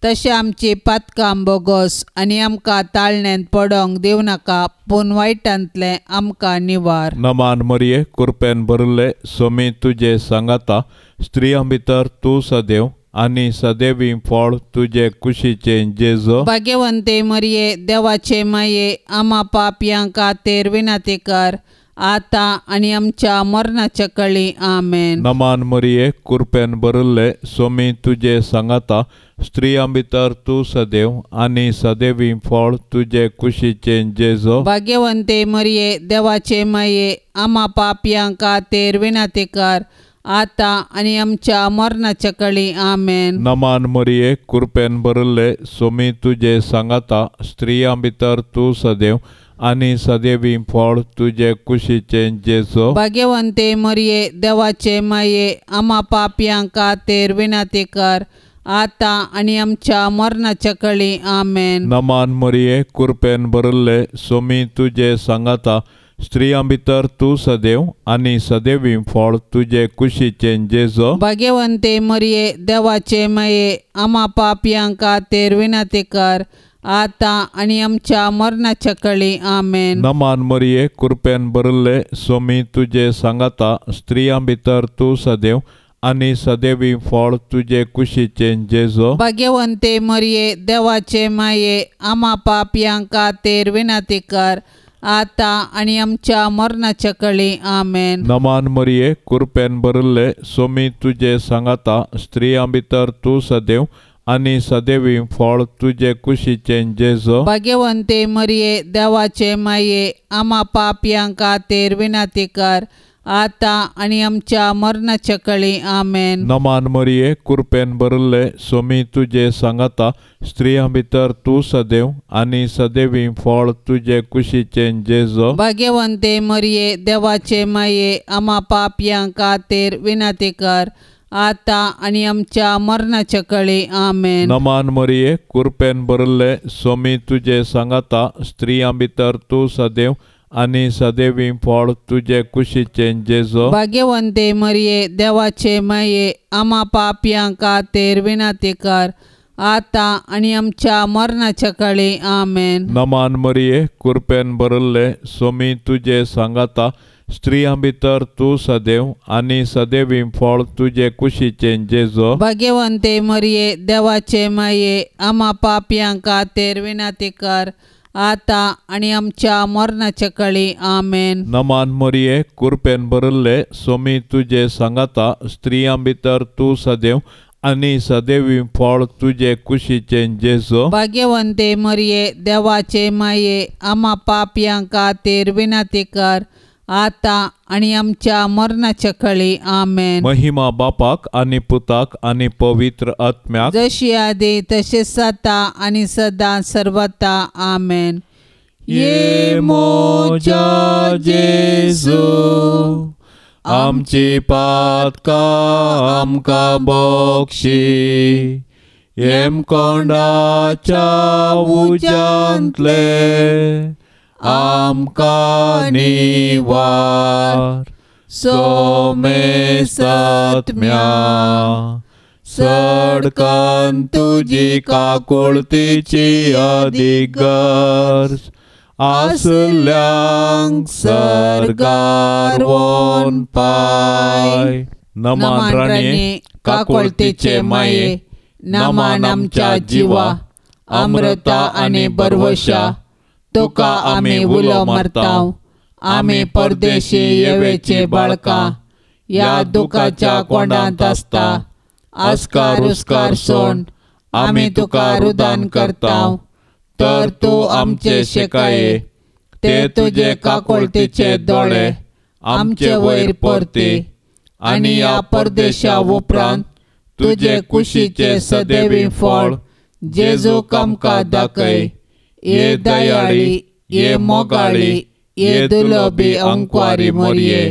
तशें आमची पातकां बोगोस आनी आमकां ताळण्यांत पडोंक दिवं नाका पूण वायटांतलें आमकां निवार. नमान मरिये कुरपेन भरिल्ले सोमी तुजे सांगाता स्त्रियां भितर तूं सदैव आनी सदैवी फळ तुजे कुशीचें जेजू. भाग्यवंते मरिये देवाचे माये आमा पापयां खातीर विनंती कर आतां आनी आमच्या मरणाच्या कळी. आमेन. नमान मरिये कुरपेन भरिल्ले सोमी तुजे सांगाता स्त्रियां भितर तूं सदैव आनी सदैवी फळ तुजे कुशीचें जेजू. भाग्यवंते मरिये देवाचे माये आमा पापयां खातीर विनंती कर आतां आनी आमच्या मरणाच्या कळी. आमेन. नमान मरिये कुरपेन भरिल्ले सोमी तुजे सांगाता स्त्रियां भितर तूं सदैव आनी सदैवी फळ तुजे कुशीचें जेजू. भाग्यवंते मरिये देवाचे माये आमा पापयां खातीर विनंती कर आतां आनी आमच्या मरणाच्या कळी. आमेन. नमान मरिये कुरपेन भरिल्ले सोमी तुजे सांगाता स्त्रियां भितर तूं सदैव आनी सदैवी फळ तुजे कुशीचें जेजू. भाग्यवंते मरिये देवाचे माये आमा पापयां खातीर विनंती कर आतां आनी आमच्या मरणाच्या कळी. आमेन. नमान मरिये कुरपेन भरिल्ले सोमी तुजे सांगाता स्त्रियां भितर तूं सदैव आनी सदैवी फळ तुजे कुशीचें जेजू. भाग्यवंते मरिये देवाचे माये आमा पापयां खातीर विनंती कर आतां आनी आमच्या मरणाच्या कळी. आमेन. नमान मरिये कुरपेन भरिल्ले सोमी तुजे सांगाता स्त्रियां भितर तूं सदैव आनी सदैवी फळ तुजे कुशीचें जेजू. भाग्यवंते मरिये देवाचे माये आमा पापयां खातीर विनंती कर आतां आनी आमच्या मरणाच्या कळी. आमेन. नमान मरिये कुरपेन भरिल्ले सोमी तुजे सांगाता स्त्रियां भितर तूं सदैव आनी सदैवी फळ तुजे कुशीचें जेजू. भाग्यवंते मरिये देवाचे माये आमा पापयां खातीर विनंती कर आतां आनी आमच्या मरणाच्या कळी. आमेन. नमान मरिये कुरपेन भरिल्ले सोमी तुजे सांगाता स्त्रियां भितर तूं सदैव आनी सदैवी फळ तुजे कुशीचें जेजू. भाग्यवंते मरिये देवाचे माये आमा पापयां खातीर विनंती कर आतां आनी आमच्या मरणाच्या कळी. आमेन. नमान मरिये कुरपेन भरिल्ले सोमी तुजे सांगाता स्त्रियां भितर तूं सदैव आनी सदैवी फळ तुजे कुशीचें जेजू. भाग्यवंते मरिये देवाचे माये आमा पापयां खातीर विनंती कर आतां आनी आमच्या मरणाच्या कळी. आमेन. नमान मरिये कुरपेन भरिल्ले सोमी तुजे सांगाता स्त्रियां भितर तूं सदैव आनी सदैवी फळ तुजे कुशीचें जेजू. भाग्यवंते मरिये देवाचे माये आमा पापयां खातीर विनंती कर आतां आनी आमच्या मरणाच्या कळी. आमेन. महिमा बापाक आनी पुताक आनी पवित्र आत्म्याक, जशी आदी तशें आतां आनी सदां सर्वता. आमेन. ये मोजा जेजू आमची पातकां आमकां बक्षी हेमकोंडाच्या उज्यांतले आमकां निवार. सोमेसत्म्या सडकन तुजी काकुळतीची अदीक गरज आसल्यांक सर्गार वोन पाय. नमान राणये काकुळतीचे माये नमान आमच्या जिवा अमृता आनी बरवशा तुका आमी उलो मारतांव. आमी परदेशी येवेचे बाळकां ह्या दुखाच्या कोंडांत आसता आस्कार उस्कार सोण आमी तुका रुदान करतांव. तर तूं आमचे शेकाये ते तुजे काकुळतीचे दोळे आमचे वयर परती आनी ह्या परदेशा उपरांत तुजे कुशीचे सदैवी फळ जेजू आमकां दाखय. ये दयाळी, ये मोगाळी, ये दुलोबी अंकवारी मोरये,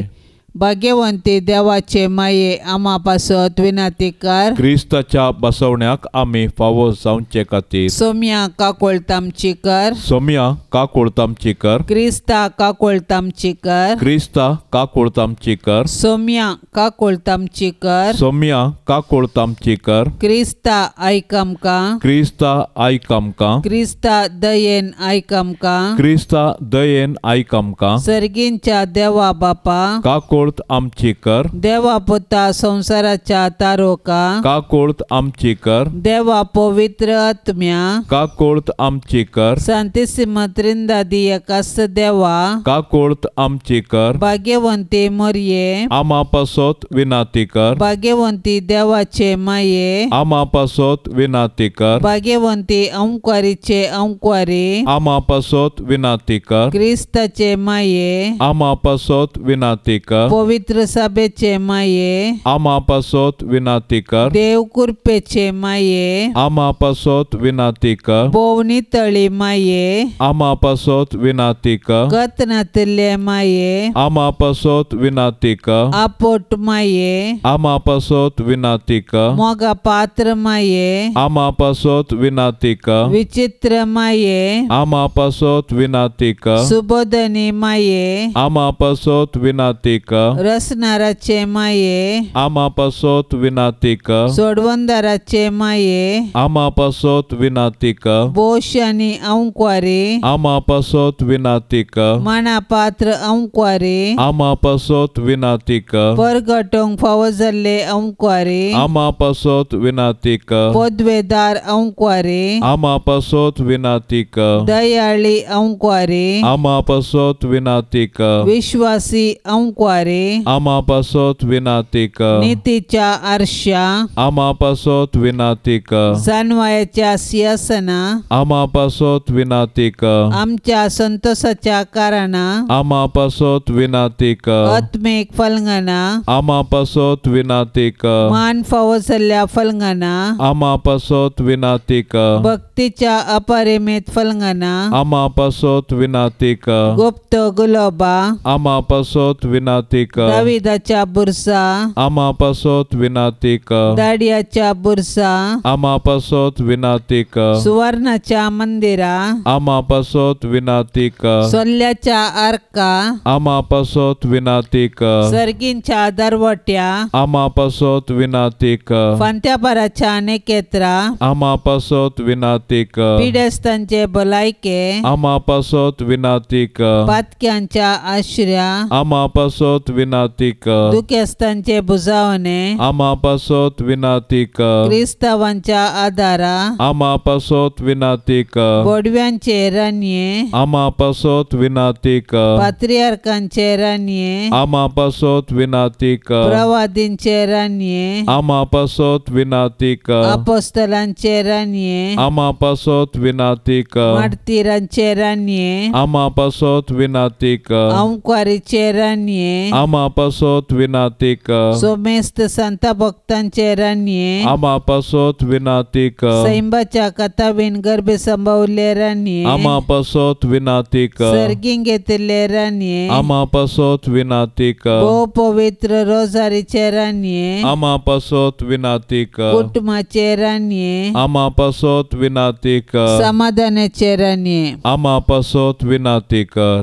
भाग्यवंती देवाचे माये आमा पासत विनाती कर. क्रिस्ताच्या बसवण्याक आमी फावो जावचे खातीर सोम्या काकोळतामची कर. सोम्या काकोळतामची कर. क्रिस्ता काकोळतामची कर. क्रिस्ता काकोळतामची कर. सोम्या काकोळतामची कर. सोम्या काकोळतामची कर. क्रिस्ता आयक आमकां. क्रिस्ता आयक आमकां. क्रिस्ता दयेन आयक आमकां. क्रिस्ता दयेन आयक आमकां. सर्गींच्या देवा बापा काकोळ आमची कर. देवा पुता संसाराच्या तारोका काकोळत आमची कर. देवा पवित्र आत्म्या काकोळत आमची कर. सांतिसिम त्रिंदादी एकास देवा काकोळत आमची कर. भाग्यवंती मोरये आमा पासत विनाती कर. भाग्यवंती देवाचे माये आमा पासत विनाती कर. भाग्यवंती अंकारीचे अंकारी आमा पासत विनाती कर. क्रिस्ताचे माये आमा पासत विनाती कर. पवित्र सभेचे माये आमा पासत विनाती कर. देव कृपेचे माये आमा पासत विनाती कर. भोवनी तळी माये आमा पासत विनाती कर. गत नातिल्ले माये आमा पासत विनाती कर. आपोट माये आमा पासत विनाती कर. मोगा पात्र माये आमा पासत विनाती कर. विचित्र माये आमा पासत विनाती कर. सुबोधनी माये आमा पासत विनाती कर. रसनाराचे माये आमा पासत विनाती कर. सोडवंदाराचे माये आमा पासत विनाती कर. बोश आनी अंकवारी आमा पासत विनाती कर. माना पात्र अंकवारी आमा पासत विनाती कर. परगटोंक फावो जाल्ले अंकवारी आमा पासत विनाती कर. पदवेदार अंकवारी आमा पासत विनाती कर. दयाळी अंकवारी आमा पासत विनाती कर. विश्वासी अंकवारी आमा पासत विनाती कर. नितीच्या आरशा आमा पासत विनाती कर. जानवायाच्या सिंहासना आमा पासत विनाती कर. आमच्या संतोषाच्या कारणा आमा पासत विनाती कर. आत्मीक फलंगना आमा पासत विनाती कर. मान फावो जाल्ल्या फलंगना आमा पासत विनाती कर. भक्तीच्या अपरिमित फलंगना आमा पासत विनाती कर. गुप्त गुलोबा आमा पासत विनाती कर. दाविदाच्या बुरसा आमा पासत विनाती कर. दाडियाच्या बुरसा आमा पासत विनाती कर. सुवर्णाच्या मंदिरा आमा पासत विनाती कर. सोल्ल्याच्या आर्का आमा पासत विनाती कर. सर्गींच्या दरवट्या आमा पासत विनाती कर. फांत्यापाराच्या नेकेत्रा आमा पासत विनाती कर. पिडेस्तांचे भलायके आमा पासत विनाती कर. पातक्यांच्या आश्र्या आमा पासत विनाती कर. दुखेस्तांचे बुजावणे आमा पासत विनाती कर. क्रिस्तावांच्या आदारा आमा पासत विनाती कर. बोडव्यांचे रानये आमा पासत विनाती कर. पात्रियार्कांचे रानये आमा पासत विनाती कर. प्रवादींचे रानये आमा पासत विनाती कर. अपोस्तलांचे रानये आमा पासत विनाती कर. मार्तीरांचे रानये आमा पासत विनाती कर. अंकारीचे रानये आमा पासत विनाती कर. सोमेस्त संत भक्तांचे रानये आमा पासत विनाती कर. सैंबाच्या कथावीन गर्भे संभवले रानये आमा पासत विनाती कर. सर्गीं घेतिल्ले रानये आमा पासत विनाती कर. भोव पवित्र रोजारीचे रानये आमा पासत विनाती कर. कुटुंबाचे रानये आमा पासत विनाती कर. समाधानाचे रानये आमा पासत विनाती कर.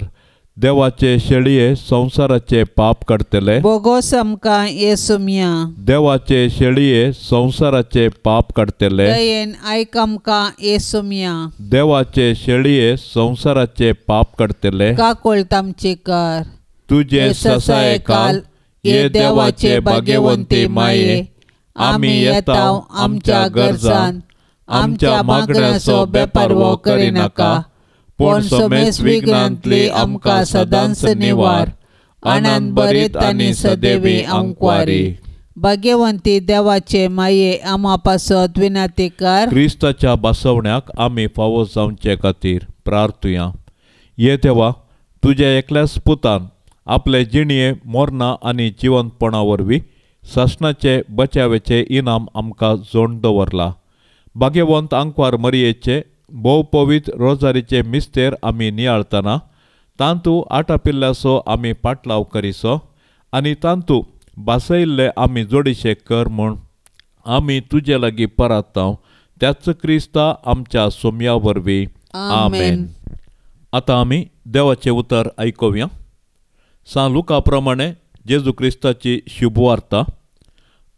देवाचे शेळये संवसाराचे पाप काडटले बोगोस आमकां येसुमया. देवाचे शेळये संवसाराचे पाप काडटले दयेन आयक आमकां येसुमया. देवाचे शेळये संवसाराचे पाप काडटले काकोळत आमची कर. तुजे ससाये काल ये देवाचे भाग्यवंती माये आमी येता आमच्या गरजान आमच्या मागण्याचो बेपारवो करिनाका पूण समेस विघ्नांतली आमकां सदांच निवार. आनंद बरीत आनी सदैवी अंकवारी. भाग्यवंती देवाचे माये आमा पासत विनाती कर. क्रिस्ताच्या बसवण्याक आमी फावो जावचे खातीर प्रार्थुया. ये देवा, तुज्या एकल्याच पुतान आपले जिणये मोरना आनी जिवंतपणा वरवीं सासणाचे बचावेचे इनाम आमकां जोड दवरला. भाग्यवंत आंकवार मरयेचे भोव पवित्र रोजारीचे मिस्तेर आमी नियाळतना तांतू आटापिल्ल्याचो आमी पाटलाव करिसो आनी तांतू भासयल्ले आमी जोडीशे कर म्हूण आमी तुजे लागीं परातांव त्याच क्रिस्ता आमच्या सोम्या वरवीं. आमेन. आतां आमी देवाचें उतर आयकुया. सांत लुका प्रमाणे जेजू क्रिस्ताची शुभवार्ता,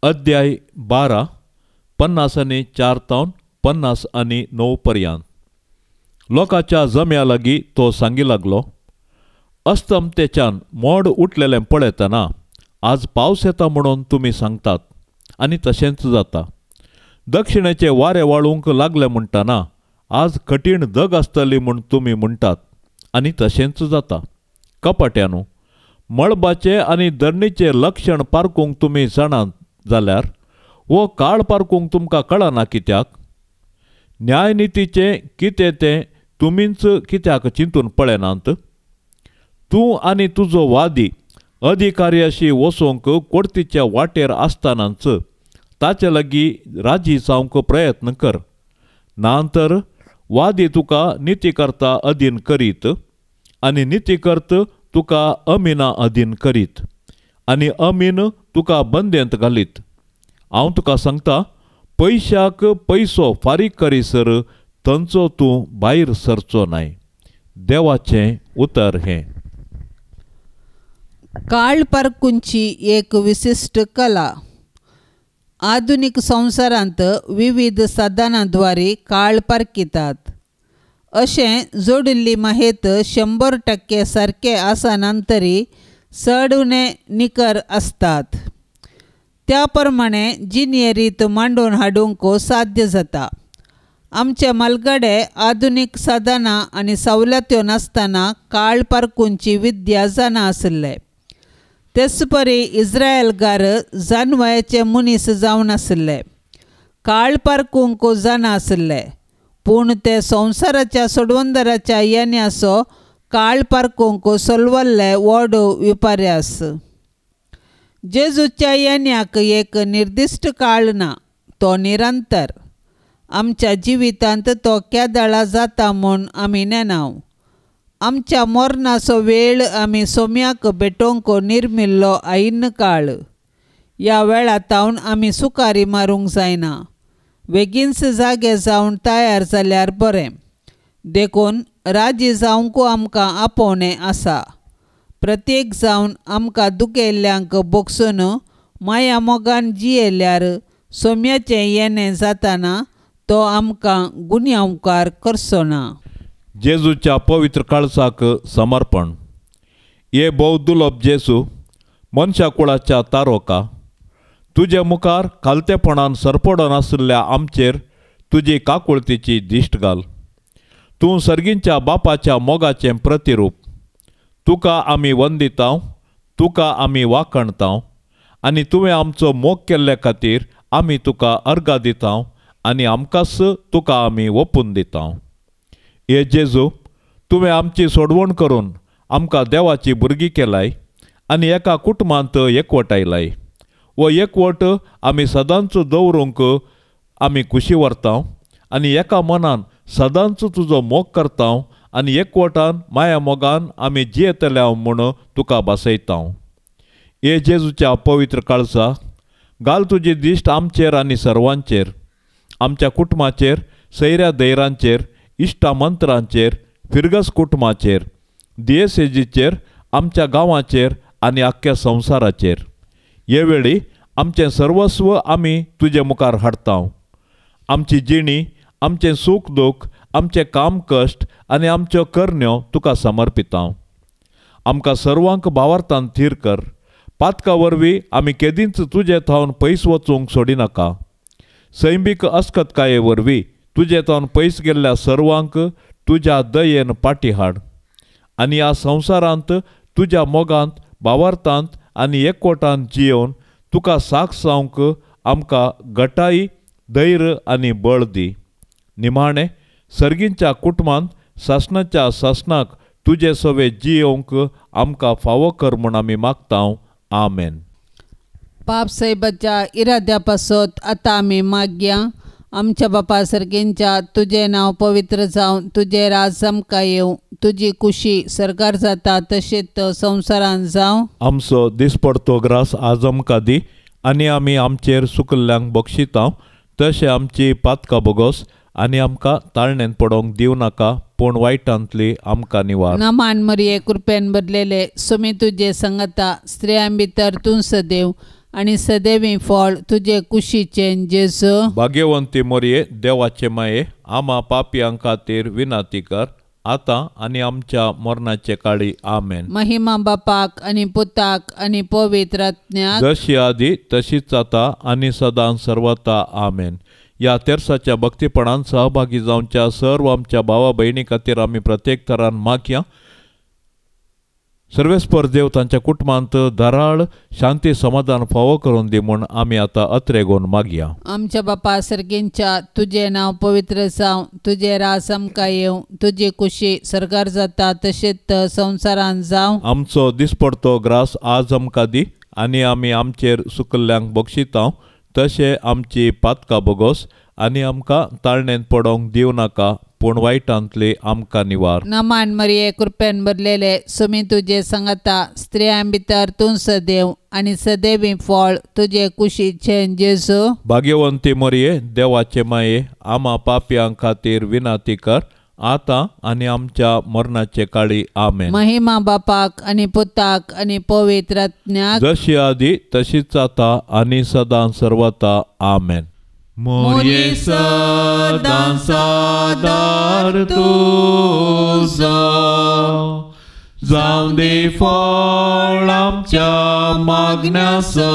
अध्याय 12, 54 तावन 59 पर्यंत. लोकांच्या जम्या लागीं तो सांगी लागलो, अस्तमतेच्यान मोड उठलेलें पळयतना आज पावस येता म्हणून तुमी सांगतात आनी तशेंच जाता. दक्षिणेचे वारें वाळूंक लागलें म्हणटना आज कठीण दग आसतली म्हूण तुमी म्हणटात आनी तशेंच जाता. कपाट्यानू, मळबाचें आनी धरणीचें लक्षण पारकूंक तुमी जाणात जाल्यार हो काळ पारकूंक तुमकां कळना कित्याक? न्यायनितीचें कितें तें तुमीच कित्याक चिंतून पळयनात? तूं आनी तुजो वादी अधिकारी अशी वचूंक कोर्तीच्या वाटेर आसतनाच ताचे लागीं राजी जावंक प्रयत्न कर, ना तर वादी तुका निती करता अधीन करीत आनी निती करत तुका अमिना अधीन करीत आनी अमीन तुका बंदेंत घालीत. हांव तुका सांगता, पयशाक पयसो फारीक करीसर थंयचो तूं भायर सरचो नाय. देवाचें उतर हें. काळ पारकूंची एक विशिश्ट कला. आधुनीक संवसारांत विविध साधनाद्वारे काळ पारखितात. अशें जोडिल्ली माहेत 100% सारके आसना तरी चड उणे निकर आसतात. त्या प्रमाणे जिणेरीत मांडून हाडूंक साध्य जाता. आमचे मालगडे आधुनीक साधनां आनी सवलत्यो नासतना काळ पारकूंची विद्या जाणा आशिल्ले. तेच परी इस्रायलगार जानवयाचे मनीस जावन आशिल्ले, काळ पारकूंक जाणा आशिल्ले, पूण ते संवसाराच्या सोडवंदराच्या येण्याचो काळ पारकूंक सोलवल्ले व्हड विपर्यास. जेजूच्या येण्याक एक निर्दिश्ट काळ ना, तो निरंतर. आमच्या जिवितांत तो केदळा जाता म्हूण आमी नेणाव. आमच्या मरणाचो वेळ आमी सोम्याक भेटोवंक निर्मिल्लो ऐन काळ. ह्या वेळा तावन आमी सुकारी मारूंक जायना, बेगीनच जागे जावन तयार जाल्यार बरें. देखून राजी जावंक आमकां आपोवणें आसा. प्रत्येक जावन आमकां दुखेल्ल्यांक बोगसून माया मोगान जियेल्यार सोम्याचें येणें जाताना तो आमकां गुन्यांवकार करचो ना. जेजूच्या पवित्र काळजाक समर्पण. हे भोव दुर्लभ जेजू, मनशा कुळाच्या तारोका, तुजे मुखार खालतेपणान सरपडोन आशिल्ल्या आमचेर तुजी काकुळतीची दिश्ट घाल. तूं सर्गींच्या बापाच्या मोगाचें प्रतिरूप. तुका आमी वंदितांव, तुका आमी वाखणतांव आनी तुवें आमचो मोग केल्ले खातीर आमी तुका अर्गां दितांव आनी आमकांच तुका आमी ओपून दितांव. हे जेजू, तुवें आमची सोडवण करून आमकां देवाची भुरगीं केलाय आनी एका कुटुंबांत एकवटायलाय. हो एकवट आमी सदांच दवरूंक आमी खुशी व्हरतांव आनी एका मनान सदांच तुजो मोग करतांव आनी एकवटान माया मोगान आमी जियेतले म्हूण तुका भासयतांव. हे जेजूच्या पवित्र काळजा, घाल तुजी दिश्ट आमचेर आनी सर्वांचेर, आमच्या कुटुंबाचेर, सैऱ्या दैरांचेर, इश्टा मंत्रांचेर, फिरगस कुटुंबाचेर, दियेसेजीचेर, आमच्या गांवाचेर आनी आख्ख्या संवसाराचेर. हे वेळी आमचें सर्वस्व आमी तुजे मुखार हाडतांव. आमची जिणी, आमचें सूख दूख, आमचें काम कश्ट आनी आमच्यो करण्यो तुका समर्पितांव. आमकां सर्वांक भावार्थान थीर कर. पातका वरवीं आमी केदींच तुजे थावन पयस वचूंक सोडिनाका. सैमीक अस्कतकाये वरवीं तुजे थावन पयस गेल्ल्या सर्वांक तुज्या दयेन पाटी हाड आनी ह्या संवसारांत तुज्या मोगांत, भावार्थांत आनी एकवटान जियोवन तुका साक्ष जावंक आमकां गटाई, धैर्य आनी बळ दी. निमाणें सर्गींच्या कुटुंबांत सासणाच्या सासणाक तुजे सवे जियोवंक आमकां फावो कर म्हूण आमी मागतांव. आमेन. पाप साहेबाच्या इराद्या पासत आतां आमी मागया. आमच्या बापा सर्गेंच्या तुजें नांव पवित्र जावं, तुजें राज आमकां येवं, तुजी कुशी सरकार जाता तशेंच संवसारान जावं. आमचो दिसपडतो ग्रास आज आमकां दी आनी आमी आमचेर सुकल्ल्यांक बक्षितांव तशें आमची पातकां बोगोस आनी आमकां ताळणेन पडोवंक दिवं नाका, पूण वायटांतली आमकां निवार. नमान मरिये कृपेन बदलेले सुमी तुजे संगता, स्त्रियां भितर तूं सदैव आनी सदैवी फळ तुजे कुशीचें जेजू. भाग्यवंती मोरये देवाचे माये, आमा पापयां खातीर विनंती कर आतां आनी आमच्या मरणाचे काळी. आमेन. महिमा बापाक आनी पुताक आनी पवित्र आत्म्याक, जशी आदी तशीच आतां आनी सदां सर्वता. आमेन. ह्या तेर्साच्या भक्तीपणान सहभागी जावच्या सर्व आमच्या भावा भयणी खातीर आमी प्रत्येक तरान मागया. सर्वेस्पर देव तांच्या कुटुंबांत धाराळ शांती समाधान फावो करून दी म्हूण आमी आतां अत्रेगोन मागया. आमच्या बापा सर्गेंच्या तुजें नांव पवित्र जावं, तुजें राज आमकां येवं, तुजी कुशी सरकार जाता तशेंच संवसारान जावं. आमचो दिसपडतो ग्रास आज आमकां दी आनी आमी आमचेर सुकल्ल्यांक बक्षितांव तशें आमची पातकां बोगोस आनी आमकां ताळणेन पडोवंक दिवं नाका, पूण वायटांतली आमकां निवार. नमान मरिये कृपेन भरलेले सुमी तुजे संगता, स्त्रियां भितर तूं सदैव आनी सदैवी फळ तुजे कुशीचें जेजू. भाग्यवंती मरिये देवाचे माये, आमा पापयां खातीर विनंती कर आतां आनी आमच्या मरणाचे काळी. आमेन. महिमा बापाक आनी पुताक आनी पवित्र आत्म्याक, जशी आदी तशीच आतां आनी सदां सर्वता. आमेन. मोरये सदां सादार तुजो, जावं दी फळ आमच्या मागण्याचो,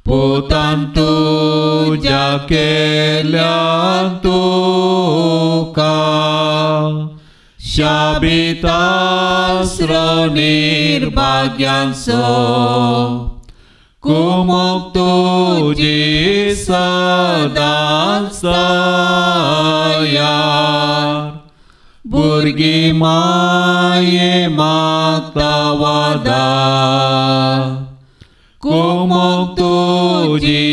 पुतान तुज्या केल्या तुका शाबीत आसरो निर्भाग्यांचो, कुमोक तुजी सदांच तयार, भुरगीं माये मागता वादार, कुमोक तुजी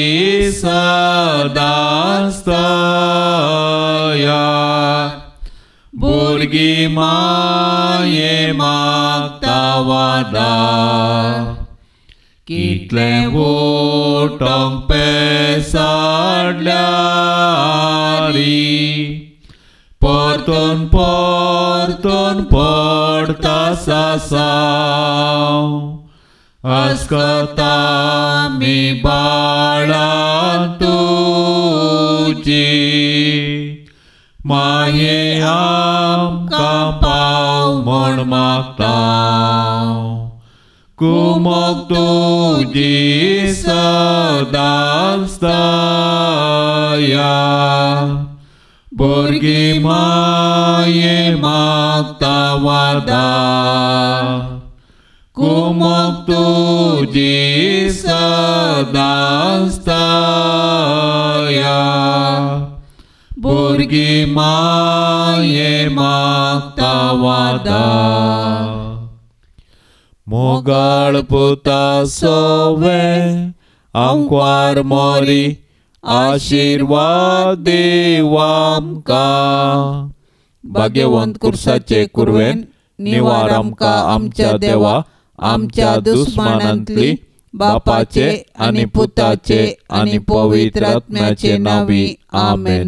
सदांच तयार, भुरगीं माये मागता वादार. कितलें वोटोंक पेसाडल्यारी परतून परतून पडता सासांव, अस्कता मी बाळां तुजी, माये आमकां पाव म्हूण मागता, कुमोक तुजी सदांच तयार, भुरगीं माये मागता वादार, कुमोक तुजी सदांच तयार, भुरगीं माये मागता वादार. मोगाळ पुता सोवे आंकवार मोरी, आशिर्वाद देव आमकां, भाग्यवंत कुर्साचे कुरवेन निवार आमकां आमच्या देवा, आमच्या दुस्मानांतली, बापाचे आनी पुताचे आनी पवित्र आत्म्याचे नांवी. आमेन.